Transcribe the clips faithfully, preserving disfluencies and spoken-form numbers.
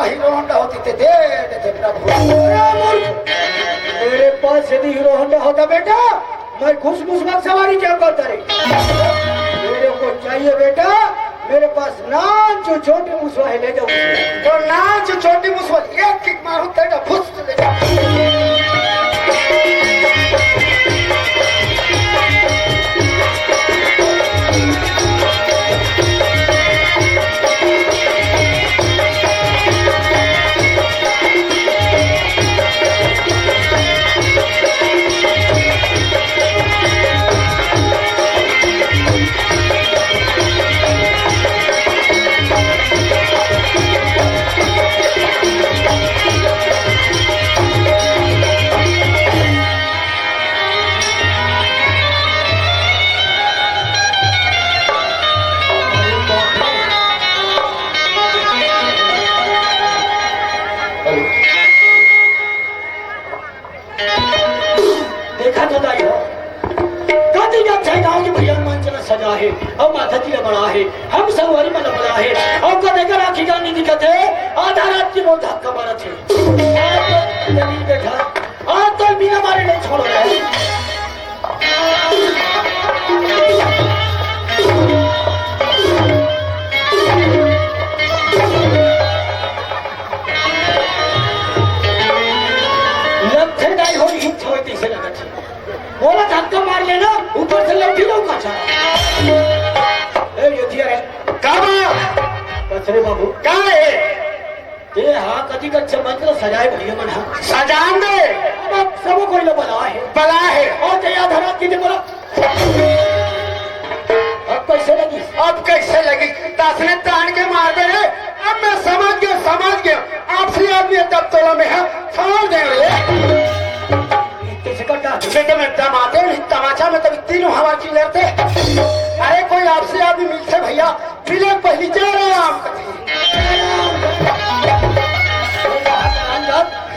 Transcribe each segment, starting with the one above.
Hero Honda होती ते दे देते प्रभु। अरे मूर्ख, मेरे पास यदि हीरो होंडा होता बेटा, मैं घुस घुस मत सवारी क्या करता रे। मेरे को चाहिए बेटा, मेरे पास नान जो छोटी मुसवा है, ले जाओ। तो नान जो छोटी मुसवा, एक किक मारूं, तेरा फुस ले जाओ। देखा तो दाई हो, कति अच्छा गांव के भैया मन चला सजा है, और माता जी ला बड़ा है, हम संगवारी मन ला बड़ा है, और कदे का राखी का नहीं दिखत है, आधा रात की मोर धक्का मारत है। आज तो नहीं बैठा, आज तो बिना मारे नहीं छोड़ रहा है। लगथे दाई हो, हित होय तइसे लगत हे। मोला धक्का मार लेना, ऊपर से लट्ठी लौका छा। ए, ये दिया रे। का बा? बस रे बाबू। का हे? ए, हाँ, कति कच्चा मंत्र सजाए भैया मन, हाँ। सजान दे। अब सबो कोई ला बला हे। बला हे। और जया धरा की बोला। अब कैसे लगी? अब कैसे लगी? तसने तान के मार दे रे। अब मैं समझ गया, समझ गया। आपसी आदमी है, तब तोला में है, छोड़ दे रे। इतने से कटा। मैं तो, मैं दमाते नहीं, तमाचा में तो तीनों हवा की लड़ते। अरे कोई आपसी आदमी मिलते भैया, मिले पहली जय राम।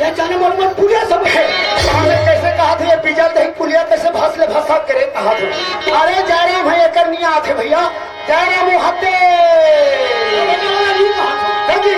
ये जाने मन मन पुलिया सब है। हमने कैसे कहा था, ये बिजल दही पुलिया कैसे भस ले भसा करे कहा था। अरे जय राम है, एकर नहीं आते भैया, जय राम हत्ते। जी।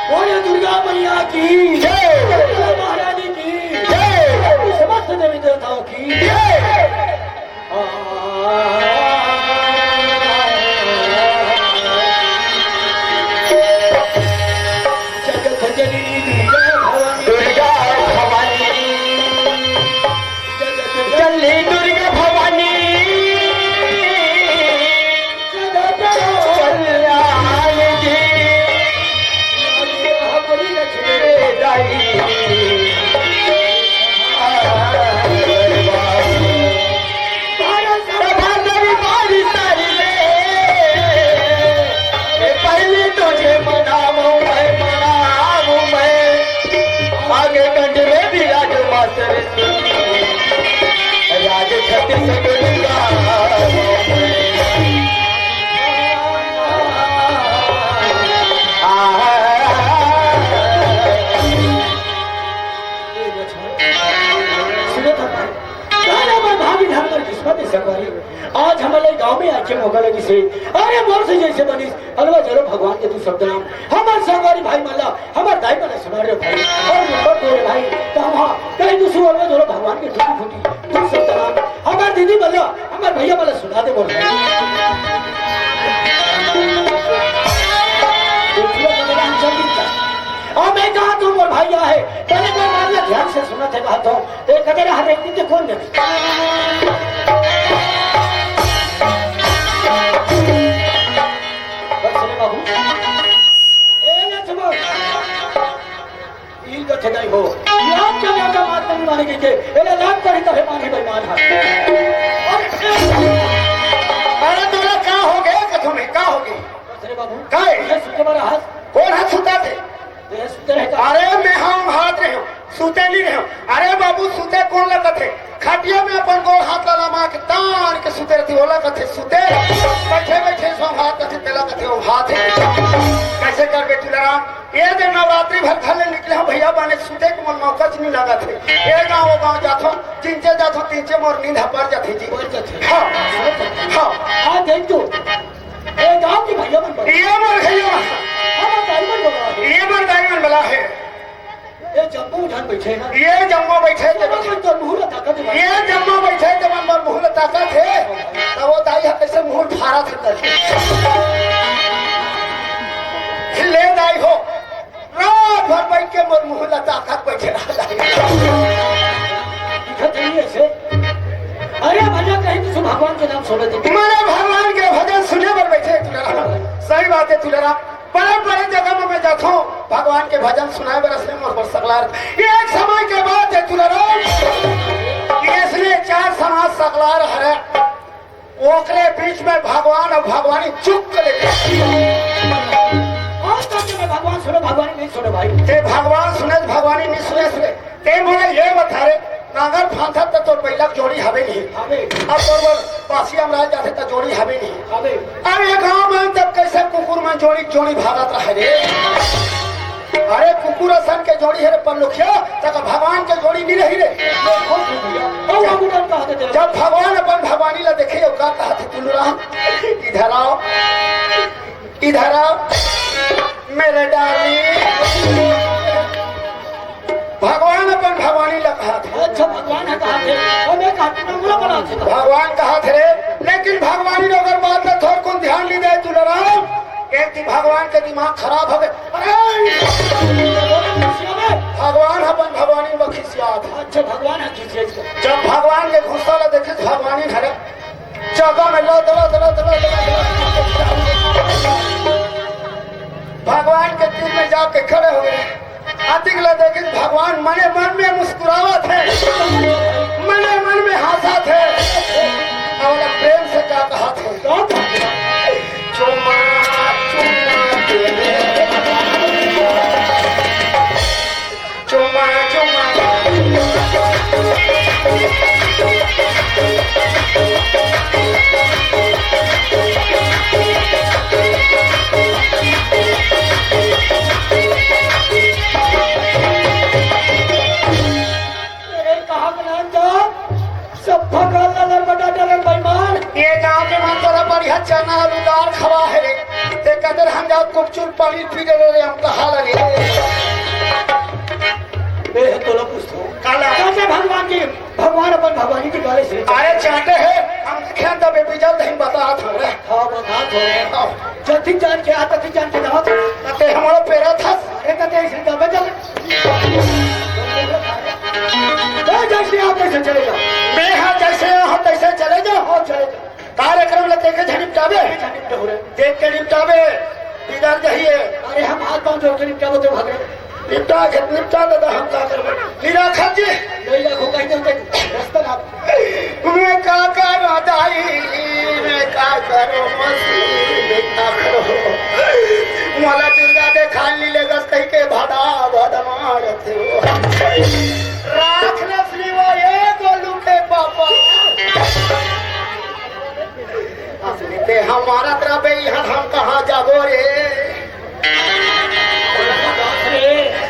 बोलो दुर्गा मैया की जय। दुर्गा महारानी की जय। समस्त देवी देवताओं की जय। जगत जननी दुर्गा भवानी। दुर्गा भवानी। जगत जननी दुर्गा भवानी। कल्याण की दाई। पहले तुझे मनाऊं मैं, मनाऊं मैं, आगे कंठ में विराज माँ सरस्वती, राज छत्तीसगढ़ का। सुनो तो भाई, जाने मन भागी धन कर किस्मत है संगवारी। आज हमन ला गांव में आके मौका लगिस हे। अरे मोर से जइसे बनिस, अलवा जलो भगवान के तू शब्द नाम। हमर संगवारी भाई मन ला, हमर दाई मन ला सुना रे भाई। अउ नंबर दो रे भाई, त हम हा कहीं दूसरू अलवा जलो भगवान के टूटी फूटी तू शब्द नाम। हमर दीदी मन ला, हमर भैया मन ला सुना दे मोर भाई। देखिए, मेरा हम जल्दी कर। अउ मैं कहा तू मोर भाई आहे, पहले मैं मान ले ध्यान से सुना थे कहा तो। ए, कते रहा रे, इनके कौन देवे? बस रे बाबू। ए, लक्ष्मण। ई कथे नहीं हो। लाख का बेटा मात नहीं माने के, एला लाख पड़ी तबे माने बेईमान है। अरे, अरे, तोला का हो गया कथो में, का हो गया? बस रे बाबू। का है? ये सुते बड़ा हाथ। कौन हाथ सुता थे? ए, सुते रहे का? अरे, मैं हम हाथ रहे हूँ, सुते नहीं रहे हूँ। अरे बाबू, सुते कौन लगत है? खटिया में अपन गोड़ हाथ ला लमा के तान के सुते रहती, ओला कथे सुते। बैठे बैठे सो हाथ कथे, तेला कथे ओ हाथ है। कैसे करबे तुलाराम? ये दे नवरात्रि भर घर ले निकले हो भैया, बाने सुते के मन मौका च नहीं लगत है। ये गाँव वो गाँव जाथो, जिनचे जाथो तिनचे मोर नींद हपर जाथे जी। बोल जाथे। हाँ। हाँ। आ देख तू, ए गाँव के भैया मन बोला। ये मोर भैया। हम गाँव में बोला है। ये मोर दाई मन बोला है। ये जम्मो उठान बैठे ना। ये जम्मो बैठे थे। जम्मो तो मुहूर्त ताकत है। ये जम्मो बैठे थे, मन बर मुहूर्त ताकत है। तो वो दाई है कैसे मुहूर्त फारा थे कर। ले दाई हो। रात भर बैठ के मोर मुहूर्त ताकत बैठे रहा दाई। दिखत नहीं ऐसे। अरे भैया, कहीं तो भगवान के नाम सुने थे। मैंने भगवान के भजन सुने बर बैठे तुलाराम। सही बात है तुलाराम। बड़े बड़े जगह में मैं जाथों, भगवान के भजन सुनाए बर असले मोर बर सकलार। ये एक समय के बात है तुलाराम, कि इसने चार समाज सकलार हरे, ओकरे बीच में भगवान और भगवानी चुप कर लेते। और तो मैं भगवान सुने, भगवानी नहीं सुने भाई। ते भगवान सुने, भगवानी नहीं सुने, सुने। ते मोला ये बता रे, नांगर फांथत त तोर बइला के जोड़ी हवे नहीं। हवे। अब तोर बर बासी अमराज जाथे त जोड़ी हवे नहीं। हवे। अब ये गांव में तब कैसे कुकुर में जोड़ी, जोड़ी भागत रहे रे? अरे कुकुर असन के जोड़ी है रे परलोकिया, तक भगवान के जोड़ी नहीं रही रे। बहुत हो गया। और बाबू नाम कहा थे तेरा? जब भगवान अपन भगवानी ला देखे, यो का कहा थे तुलराम? इधर आओ। इधर आओ, मेरे डार्लिंग। भगवान अपन भगवानी ला कहा थे। अच्छा, भगवान है कहा थे। और मैं कहा थे, मुला बना थे। भगवान कहा थे रे, लेकिन भगवानी ने अगर बात ला थोर कुन ध्यान ली दे तुलाराम, एक दिन भगवान के दिमाग खराब हो गए। अरे! भगवान अपन भगवानी में खिसिया थे। अच्छा, भगवान है खिसिया थे। जब भगवान के गुस्सा ला देखे, भगवानी घरे जगह में लद, लद, लद, लद, लद, लद। भगवान के तीर में जाके खड़े हो गए। अतिक ला देखे भगवान मने मन में मुस्कुरावत है, मने मन में हंसत है। और प्रेम से का कहा थे? चुमा, चुमा दे। चुमा, चुमा। अरे, कहाँ के नाम था? सब भगवान ला लड़बड़ा डरे बेईमान। ये गांव के मन तोरा बढ़िया चना आलू दाल खवा है रे। ते कदर हम जाओ कुपचुर पानी पी ले रे, हम कहा लगे। बे है तोला पूछतो। काला। कैसे भगवान जी, भगवान अपन भगवानी के बारे से। अरे चाटे है, हम देखे तबे बिजल दही बता था रे। हाँ, बता थोड़े। हाँ। जति जान के, आ तति जान के जाओ। ते हमारा पेरा था। अरे कते ऐसे दबे चल। ए, जैसे आओ तैसे चले जाओ। मैं हाँ जैसे आओ तैसे चले जाओ। हाँ, चले जाओ। कार्यक्रम ला देखे झनिपटाबे। झनिपटे हो रे। देख के निपटाबे। बिगड़ जाइए। अरे हम हाथ पाँव जोड़ के निपटाबो तो भाग रहे। निपटा के निपटा दादा हम का करबे। निराखत जी। नहीं रखो कहीं तो रास्ता ना। मैं का करो दाई, मैं का करो मसीह, मैं का करो। मोला दुर्गा देखा ली ले गस कहीं के भदा भदा मारत हो। राख ले श्री वो ये गोलू के पापा। असली ते हमारा तरह बे यहाँ हम कहाँ जाबो रे?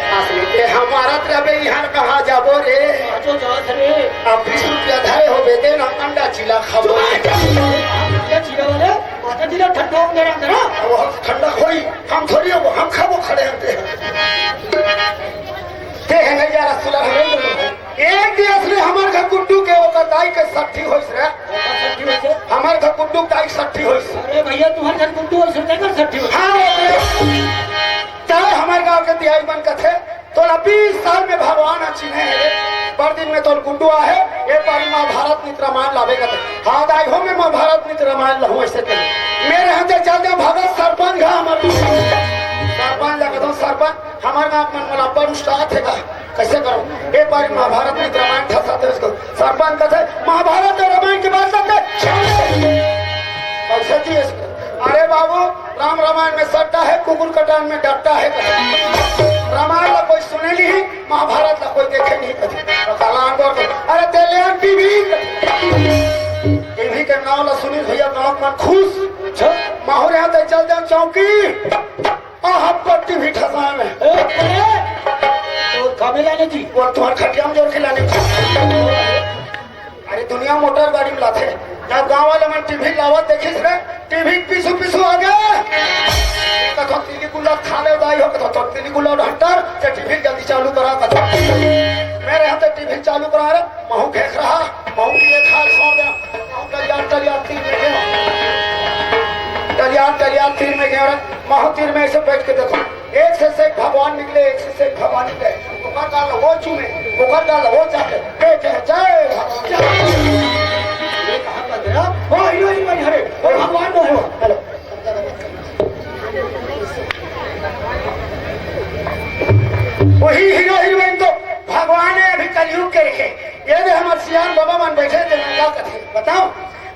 असली ते हमारा तरह बे यहाँ कहाँ जाबो रे? जो जात रे। अब बीस रुपया धरे हो बे, दे ना अंडा चिला खाबो। अंडा चिला वाले, माता जी का ठंडा हो गया अंदर। अब हम ठंडा होई, हम थोड़ी हो, हम खाबो खड़े होते हैं। ते है नहीं जा रहा, सुला हमें बोलो। एक दिन असली हमार घर गुड्डू के ओकर दाई के सट्ठी होइस रे। ओकर सट्ठी होइस? हमार घर गुड्डू के दाई के सट्ठी होइस। अरे भैया, तुम्हार घर गुड्डू होइस, तेकर सट्ठी होइस। हाँ, ओकरे। चाहे हमार गांव के दियाई मन कथे, तोला बीस साल में भगवान ह चिन्हे हे रे। बड़ दिन में तोर गुड्डू आहे, ए पारी महाभारत नित रामायण लाबे कथे। हाँ दाई हो, मैं महाभारत नित रामायण लहूं ऐसे कहे। मेरे हाथे चल दे भगत सरपंच हा हमर। सरपंच ला कथों, सरपंच, हमार गांव मन मोला बड़ उस्ताद हे का। कैसे करो? एक बार महाभारत में रामायण था, था, था, उसको सरपंच कहते हैं, महाभारत और रामायण की बात करते हैं। कैसे जी इसको? अरे बाबू, राम रामायण में सट्टा है, कुकुर कटान में डट्टा है। मैं खुश। अच्छा। माहौर यहाँ तक चल जाओ चौकी। आ, हम पट्टी भी ठसाए में। ए, अरे, तो कामे लाने जी। वो तुम्हारे खटिया में जोर के लाने जी। अरे, दुनिया मोटर गाड़ी में लाथे। जब गांव वाले मन टीवी लावत देखिस रे, टीवी पीसू पीसू आ गए। कथो तिली गुला खा ले दाई हो, कथो तो तिली गुला ढंटर, ते टीवी जल्दी चालू करा, कथो। मेरे हाथ टीवी चालू करा रे, महू घेख रहा, महू की एक हाथ छोड़ दे, महू टलिया, टलिया तीर में गया। टलिया, टलिया तीर में गया रे, महू तीर में ऐसे बैठ के देखो। एक से से भगवान निकले, एक से से भगवान निकले। ओकर डाल वो चूमे, ओकर डाल वो चाटे। के कहे, "जय भगवान।" ये कहाँ का गया? ओ हीरो हीरोइन हरे, ओ भगवान तो है वो। हेलो। वही हीरो हीरोइन तो भगवान है, अभी कलयुग के रखे। ये दे हमारे सियान बाबा मन बैठे थे, नंगा कथे। बताओ,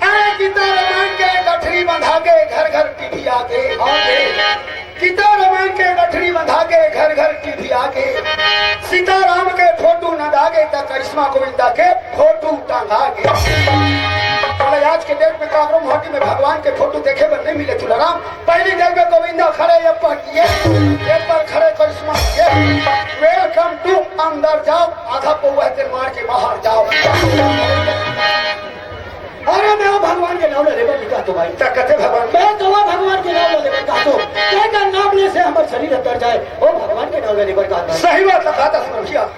अरे, किता रमान के गठरी बंधा के घर घर टीवी आगे। आगे। किता रमान के गठरी बंधा के घर घर टीवी आगे। सीताराम के फोटो न दागे त करिश्मा गोविंदा के फोटो टंगा गे। साला आज के डेट में काकरो मोहटी में भगवान के फोटो देखे बर नहीं मिले तुलाराम। पहली डेट में गोविंदा खड़े ये पर ये, ये पर खड़े करिश्मा ये। Welcome to अंदर जाओ, आधा पौवा तेल मार के बाहर जाओ। अरे मैं वो भगवान के नाम ला लेबर निकाल तो भाई। त कथे भगवान। मैं तो वो भगवान के नाम ला लेबर कहा तो। तेकर नाम ले से हमर शरीर अंदर जाए। ओ भगवान के नाम ला लेबर कहा तो। सही बात कहा था सुन भैया।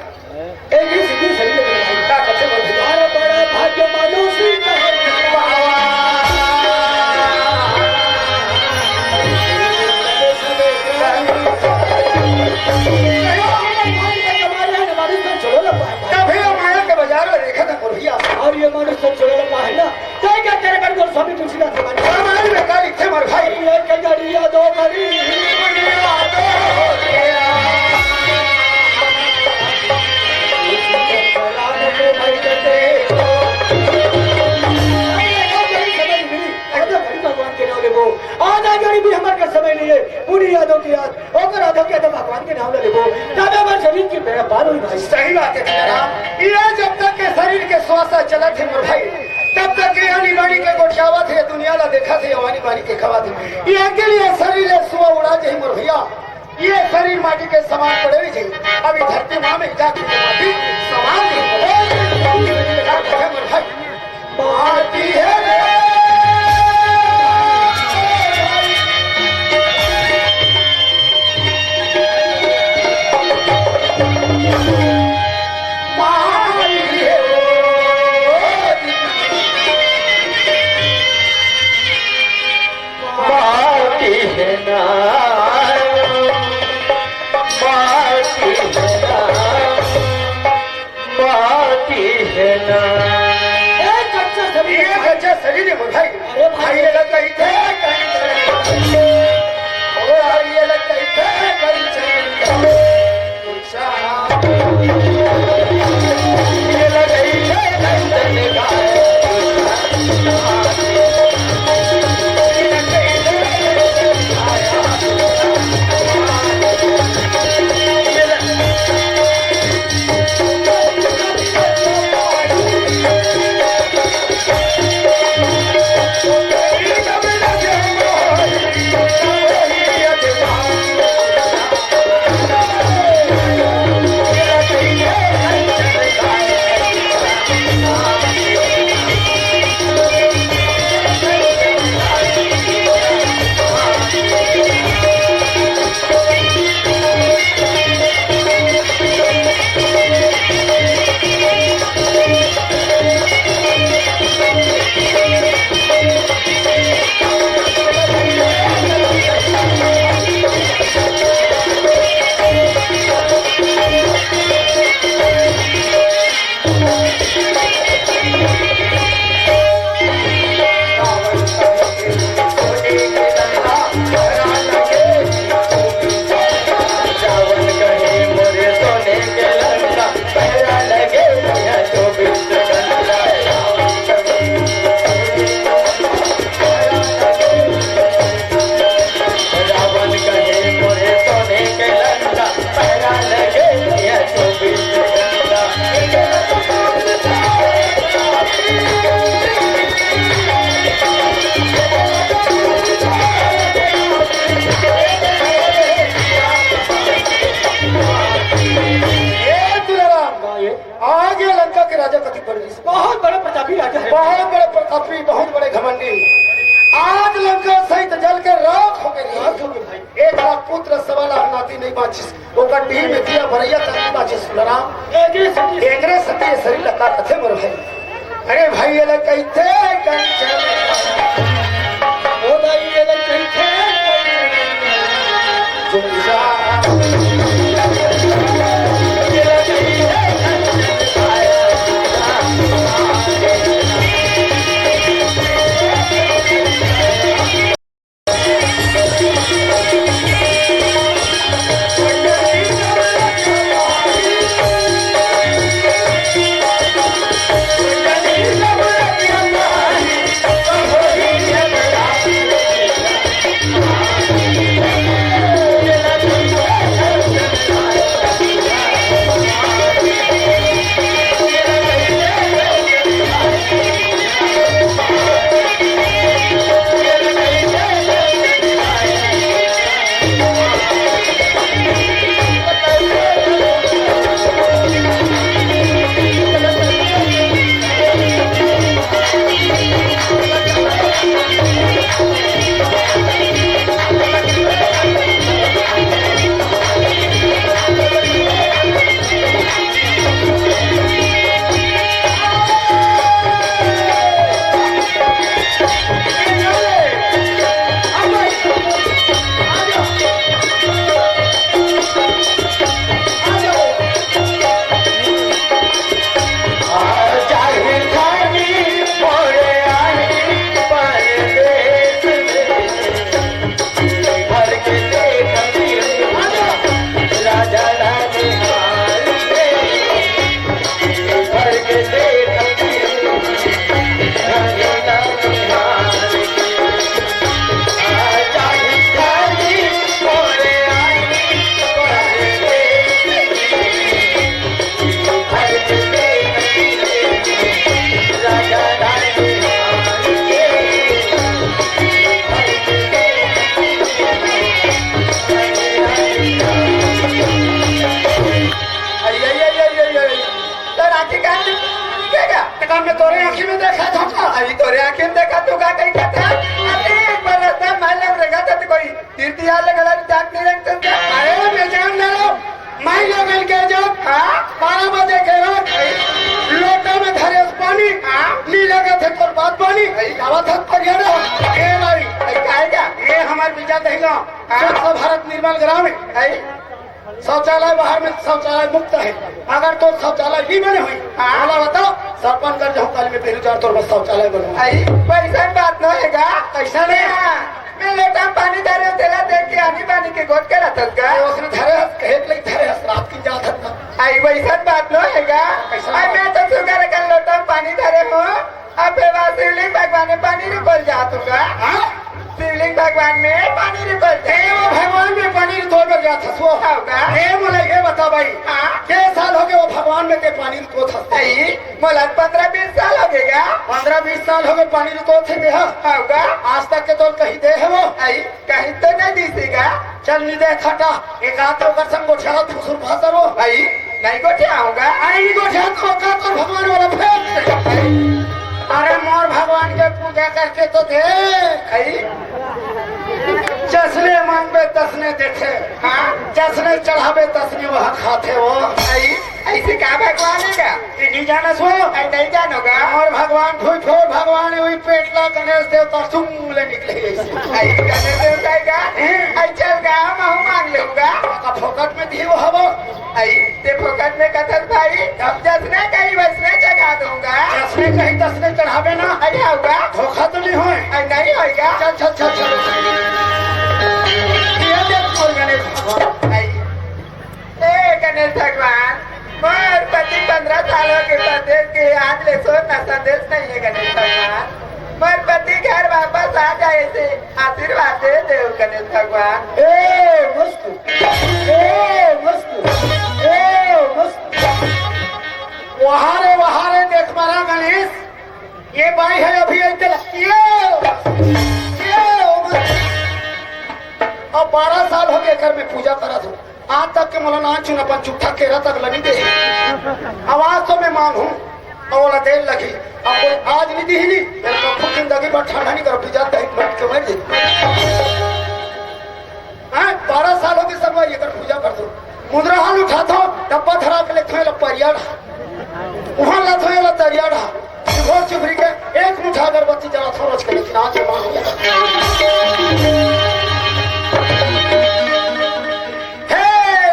एक ही सिद्धि शरीर में। त कथे भगवान। अरे बड़ा भाग्य मानुष ही कहे। तभी हम माया के बाजार में देखा था भैया। और ये मानुष तो चलो लंबा है ना। तय क्या तेरे बन गोस्वामी तुलसीदास के बन। रामायण में का लिखे मोर भाई? ये के जड़िया दो घड़ी। आधा घड़ी भगवान के नाम लेबो, आधा घड़ी भी हमर का समय नहीं है। पूरी यादों की याद ओकर आधा के आधा भगवान के नाम ले लेबो, तब हमर शरीर के बेड़ा पार होई भाई। सही बात है तुलाराम। ये जब तक के शरीर के श्वास चलत है मोर भाई, तब तक के आनी बानी के गोठियावत है, दुनिया ला देखत है, आनी बानी के खवात है। ये अकेले शरीर ले सुआ उड़ा जाही मोर भैया। ये शरीर माटी के समान पड़े रही जाही। अभी धरती माँ में जाके माटी समान नहीं पड़े। का कहे मोर भाई? माटी है रे। माटी है रे। माटी है ना, माटी है ना। माटी है ना। ए, कच्चा शरीर। ये कच्चा शरीर है भाई। अरे भाई। भाई, ये लग गई थे, कहीं से। ओ, भाई, ये लग गई थे, कहीं से। ये लग गई थे, कहीं से। राजा कति बड़े, बहुत बड़े प्रतापी राजा हे। बहुत बड़े प्रतापी, बहुत बड़े घमंडी। आज लंका सहित जल के राख हो गे। राख हो गे भाई। एक लाख पुत्र, सवा लाख नाती नहीं बाँचिस। ओकर डीह में दिया बरइया तक नहीं बाँचिस, सुनराम। एकरे सेती, एकरे सेती ये सरीर ला का कथे मोर भाई। अरे भाई, ये ला कहिथे कंचन। ओ दाई, ये ला कहिथे कंचन। अरे, अरे, अरे, अरे, अरे। तो राखी काहे नहीं, क्या, क्या? तो का मैं तोरे आँखी में देखा था का? अरे, तोरे आँखी में देखा तो का कहीं का था? अरे, एक बार रास्ता में मालूम रेंगा था तो कोई तीर तियार ले गला जात नहीं रंग तुम क्या? अरे, मैं जान ना लो। मैं लोगन के जब हाँ? बारह बजे के रात लोटा में धरे पानी, हाँ? नी लगे थे तोर बात पानी। अरे। गावा था परियारा। ए भाई। अरे, काहे क्या? ये हमार बीजा दहिला। हाँ? स्वच्छ भारत निर्मल ग्राम है। अरे। शौचालय बाहर में शौचालय मुफ्त है। अगर तो शौचालय नहीं बने हुई, हाँ। बोला बताओ, सरपंच कर जाऊँ कल में पहले चार तोर बस शौचालय बनवा। आई, पैसा की बात ना है का? पैसा नहीं। हाँ, मैं लोटा में पानी धरे हूँ, तेला देख के आनी पानी के गोठ करा था का? ये उसने धरे हस, कहे ले धरे हस, रात की जात हस ना। आई, वैसा बात ना है का? पैसा आई, बात। मैं तो सुगर कल लोटा में पानी धरे हूँ, अबे वाह, शिवलिंग भगवान में पानी रिकोल जात होगा। हाँ? शिवलिंग भगवान में पानी रिकोल जात। ए, वो भगवान में पानी रिकोल बर जात हस वो। होगा। ए, मोला ये बता भाई, हाँ? के साल हो गए वो भगवान में ते पानी रिकोल हस? आई, मोला पंद्रह बीस साल हो गए क्या? पंद्रह बीस साल हो गए पानी रिकोल थे में, हाँ? होगा। आज तक के तो कहीं दे है वो? आई, कहीं तो नहीं दीसेगा। चल, नहीं दे खटा, एक आध ओकर संग गोठिया फुसुर फासर हो। भाई, नहीं गोठिया होगा। अरे, नहीं गोठिया तो का तोर भगवान वाला फेंक दे। अरे, मोर भगवान के पूजा करके तो दे। भाई, जसने मांगबे तसने देथे। हाँ। जसने चढ़ाबे तसने वह खाथे वो। भाई, ऐसे का भगवान है क्या? ये नहीं जाना सो? आई नहीं जानोगा। मोर भगवान, ठोई ठोई भगवान, वही पेटला गणेश देवता सुंग ले निकले ऐसे। आई गणेश देवता है क्या? हैं? आई चल गा, महू मांग लेऊंगा। का फोकट में दी वो हवो? आई, ते फोकट में कथस भाई, जसने कही वसने जगा दूंगा। जसने कही तसने चढ़ाबे ना। आई होगा। धोखा तो नहीं होए? आई नहीं होएगा। चल, चल, चल, चल। ये देख मोर गणेश भगवान। आई। ए गणेश भगवान, मोर पति पंद्रह साल हो गए परदेस के, आज ले सोन ना संदेश नहीं है गणेश भगवान। मोर पति घर वापस आ जाए से आशीर्वाद दे देव गणेश भगवान। ए मुस्क, ए मुस्क, ए मुस्क। वहां रे, वहां रे, देख मारा गणेश, ये बाई है अभी ऐसे लगती है। ये अब बारह साल हो गए घर में पूजा करत हूँ, आज तक के मोला नान चुन अपन चुट्ठा केरा तक ल नी दे। आवाज तो मैं मांगू, अउ ओला देर लगही। अब कोई आज नइ दिही नी, फेर कभू जिंदगी भर ठंडा नइ करव, बिजल दही मर के मर जाही। हाँ, बारह साल होगे संगवारी, एकर पूजा करथों। मुंदरा हाल उठाथों, डब्बा धरा के लेथों, एला परिया डहा। उहाँ लाथों, एला तरिया डहा। चिभोर चिभरी के एक मुठा अगरबत्ती जलाथों रोज के, लेकिन आज जमा हो गया। हे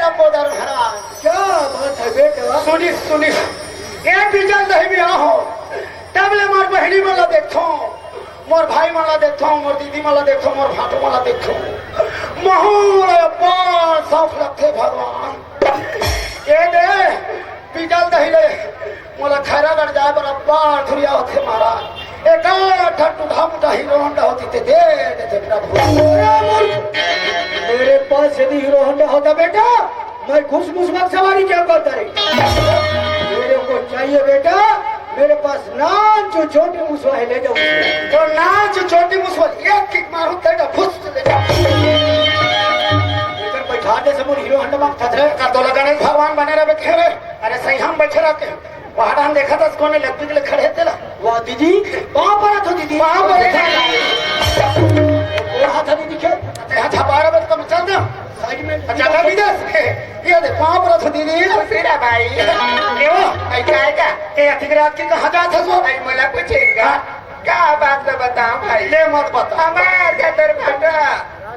लंबोदर महाराज। क्या बात है बेटा? सुनिस, सुनिस। ए बिजल दही बिहाव हो, तब ले मोर बहिनी मन ला देखथों, मोर भाई मन ला देखथों, मोर दीदी मन ला देखथों, मोर भाटो मन ला देखथों। महूँ ला अब्बड़ शौक लगथे भगवान। ए दे, बिजल दही ले, मोला खैरागढ़ जाए बर अब्बड़ दुरिहा होथे महाराज। एकाध ठन टूढ़ा मुढ़ा हीरो होंडा होतिस ते दे देते प्रभु। अरे मूर्ख, मेरे पास यदि हीरो होंडा होता बेटा, मैं घुस घुस में सवारी क्या करता रे? मेरे को चाहिए बेटा, मेरे पास नानचु छोटी मुसवा है, ले जाओ। तो नानचु छोटी मुसवा, एक किक मारूं, तेरा फुस ले जा। एकर बैठा दे समूह हीरो होंडा में फंस रहे। का तो लगा नहीं भगवान बने रहे खेरे। अरे सही हम बैठे रहते हैं। वहाँ डान देखा था, कोने लग भी खड़े तेला। वाह दीदी, पाँव परत हों दीदी। पाँव परत हों। वो हाथ नहीं दिखे। अच्छा, बारह बजे कम चल दो। साइड में। अच्छा, अभी दस। ये दे, पाँव परत हों दीदी। तेरा भाई। क्यों? आई क्या है क्या? ये अतिक रात के कहाँ जात हस वो? आई मोला पूछेगा। हाँ। का बात ल बताओं भाई? ले मत बता। हमार का तोर भाटा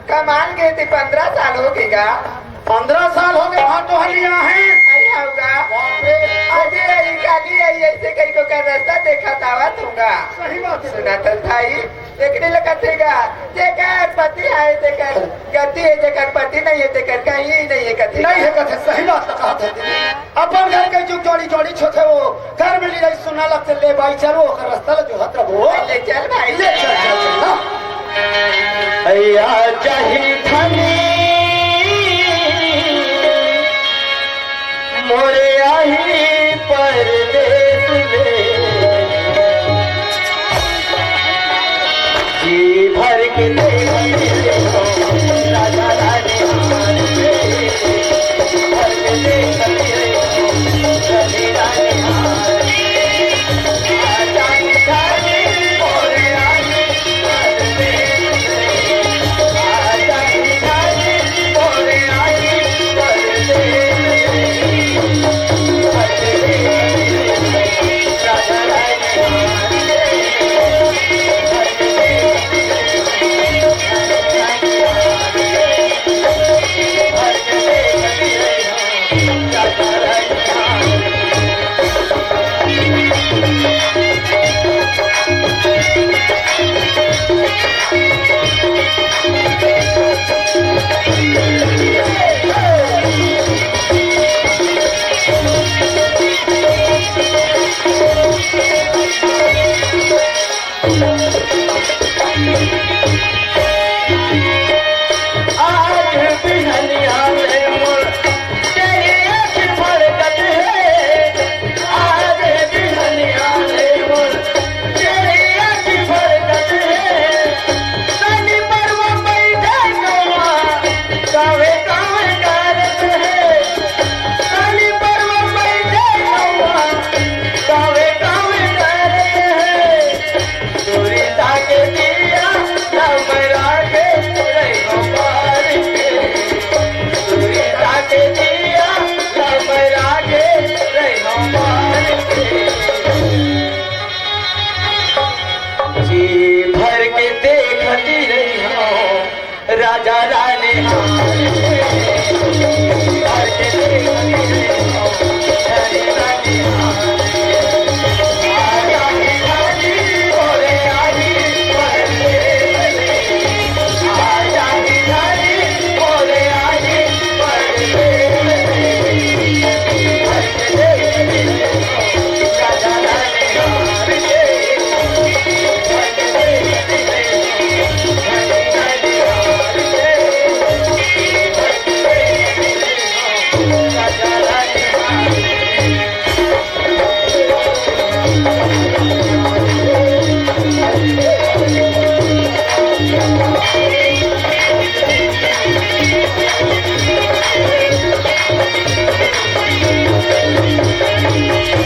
कमाल गे ते पंद्रह साल होगे गा। पंद्रह साल होगे भाटो हलिया है। आई होगा। बाप रे। अरे आई काली आई ऐसे कहीं को कर रास्ता देखा तावा तुंगा। सही बात है। सुना तो भाई, एकरे ल कथे गा, जेकर पति आय तेकर गति हे, जेकर पति नहीं हे तेकर कहीं नहीं हे कथे। नहीं हे कथे, सही बात कहा था दीदी। अपन घर के जुग जोड़ी जोड़ी छोथे वो, घर में लीला सुना लगते ले भाई चलो, ओकर रास्ता ल जो हत रहो। ले चल भाई। ले चल, चल, चल, हाँ। भैया चाही धनी